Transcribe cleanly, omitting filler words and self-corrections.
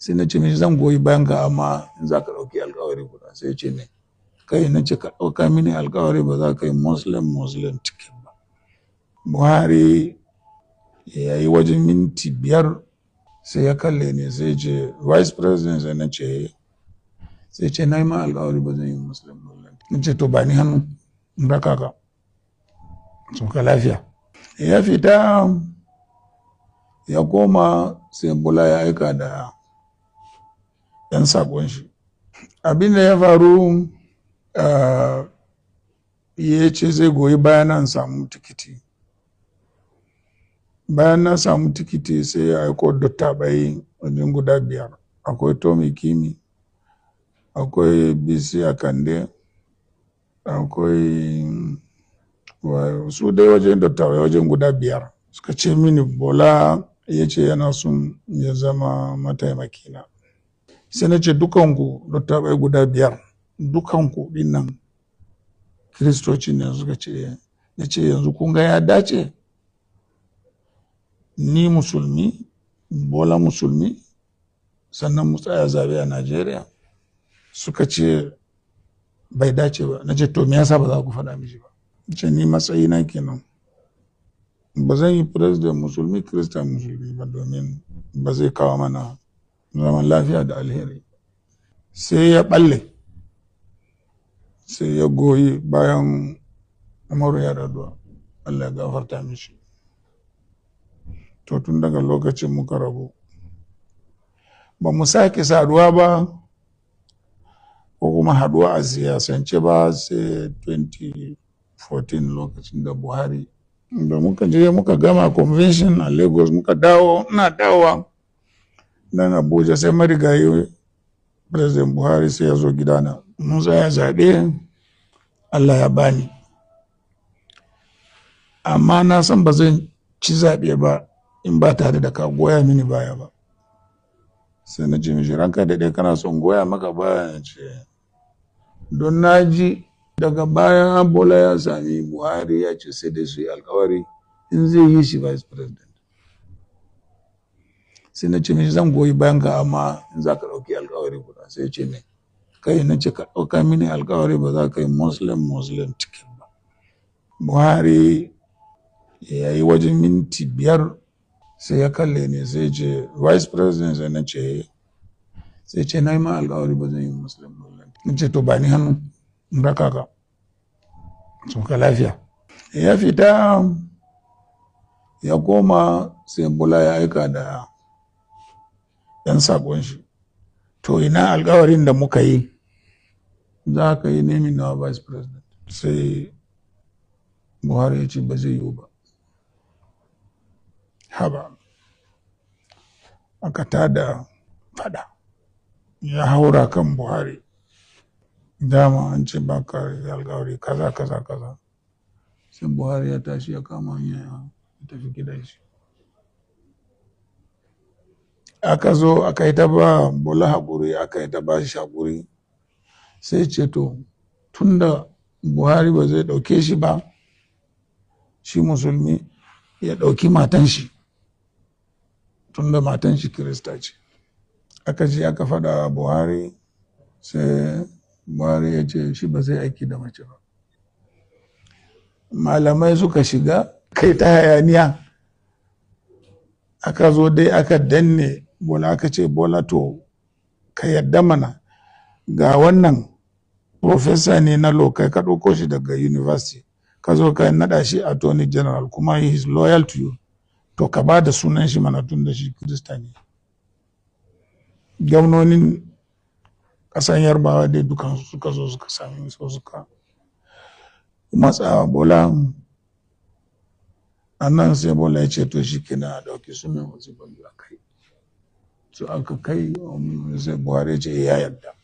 Sai na ce mishi, zan goyi bayan ka, amma in za ka ɗauki alkawari guda. Sai ya ce me? Kai, na ce ka ɗauka mini alkawari ba za ka yi Muslim Muslim ticket ba. Buhari ya yi wajen minti 5, sai ya kalle ni, sai ce, "Vice President?" Sai na ce, sai ce, "Na yi ma alkawari ba zan yi Muslim Muslim." Na ce, "To, ba ni hannu in raka ka, ka lafiya." Ya fita ya koma, sai Bola ya aika da yan sakon shi. Abin da ya faru, ya ce zai goyi bayan an samu tikiti. Bayan na samu tikiti, sai ya aiko dattabai wajen guda biyar. Akwai Tommy Kimi, akwai Bisi Akande, akwai su dai wajen dattabai wajen guda biyar. Suka ce mini Bola ya ce yana son ya zama mataimakina. Sai na ce, "Dukanku dattabai guda biyar, dukanku dinnan Kiristoci ne?" Suka ce. Na ce, "Yanzu kun ga ya dace ni Musulmi, Bola Musulmi, sannan mu tsaya zabe a Najeriya?" Suka ce bai dace ba. Na ce, "To, me yasa ba za ku faɗa mishi ba?" Ce ni matsayina kenan, ba zan yi president Musulmi, Kirista Musulmi ba, domin ba zai kawo mana zaman lafiya da alheri. Sai ya balle, sai ya goyi bayan Umaru Yar'Adua, Allah ya gafarta mishi. To, tun daga lokacin muka rabu, ba mu sake saduwa ba ko kuma haduwa a siyasance ba sai 2014, lokacin da Buhari da muka je muka gama convention a Lagos, muka dawo. Ina dawowa nan Abuja, sai marigayi President Buhari sai ya zo gidana. Mun tsaya zaɓe, Allah ya bani, amma na san ba zan ci zaɓe ba in ba tare da ka goya mini baya ba. Sai na ce mishi, "Ranka da ɗaya, kana son goya maka baya?" Na ce, don na ji daga bayan Bola ya sami Buhari, ya ce sai dai su yi alkawari in zai yi shi vice president. Sai na ce mishi, zan goyi bayan ka, amma in za ka ɗauki alkawari guda. Sai ya ce me? Kai, na ce ka ɗauka mini alkawari ba za ka yi Muslim Muslim ticket ba. Buhari ya yi wajen minti 5, sai ya kalle ni, sai ce, "Vice President?" Sai na ce, sai ce, "Na yi ma alkawari ba zan yi Muslim Muslim." Na ce, "To, ba ni hannu in raka ka, ka lafiya." Ya fita ya koma, sai Bola ya aika da yan sakon shi, "To, ina alkawarin da muka yi, za ka yi naming na vice president?" Sai Buhari ya ce ba zai yiwu ba. Haba, aka tada fada, ya haura kan Buhari, dama an ce ba ka alkawari, kaza kaza kaza. Sai Buhari ya tashi ya kama hanya ya tafi gidan shi. Aka zo aka yi ta ba Bola haƙuri, aka yi ta ba shi haƙuri. Sai ce to, tunda Buhari ba zai ɗauke shi ba, shi Musulmi, ya ɗauki matan shi, tunda matan shi Kirista ce. Aka je aka faɗa Buhari, sai Buhari ya ce shi ba zai aiki da mace ba. Malamai suka shiga kai ta hayaniya. Aka zo dai aka danne Bola, aka ce, "Bola, to ka yadda mana, ga wannan professor ne na law, kai ka ɗauko shi daga university, ka zo ka naɗa shi attorney general, kuma he is loyal to you. To, ka ba da sunan shi mana, tun da shi Kirista ne." Gwamnonin ƙasan Yarbawa dai dukansu suka zo suka sami su, suka matsa Bola. A nan sai Bola ya ce to, shi kenan, a ɗauki sunan Osinbajo a kai. So aka kai, sai Buhari ya ce ya yarda.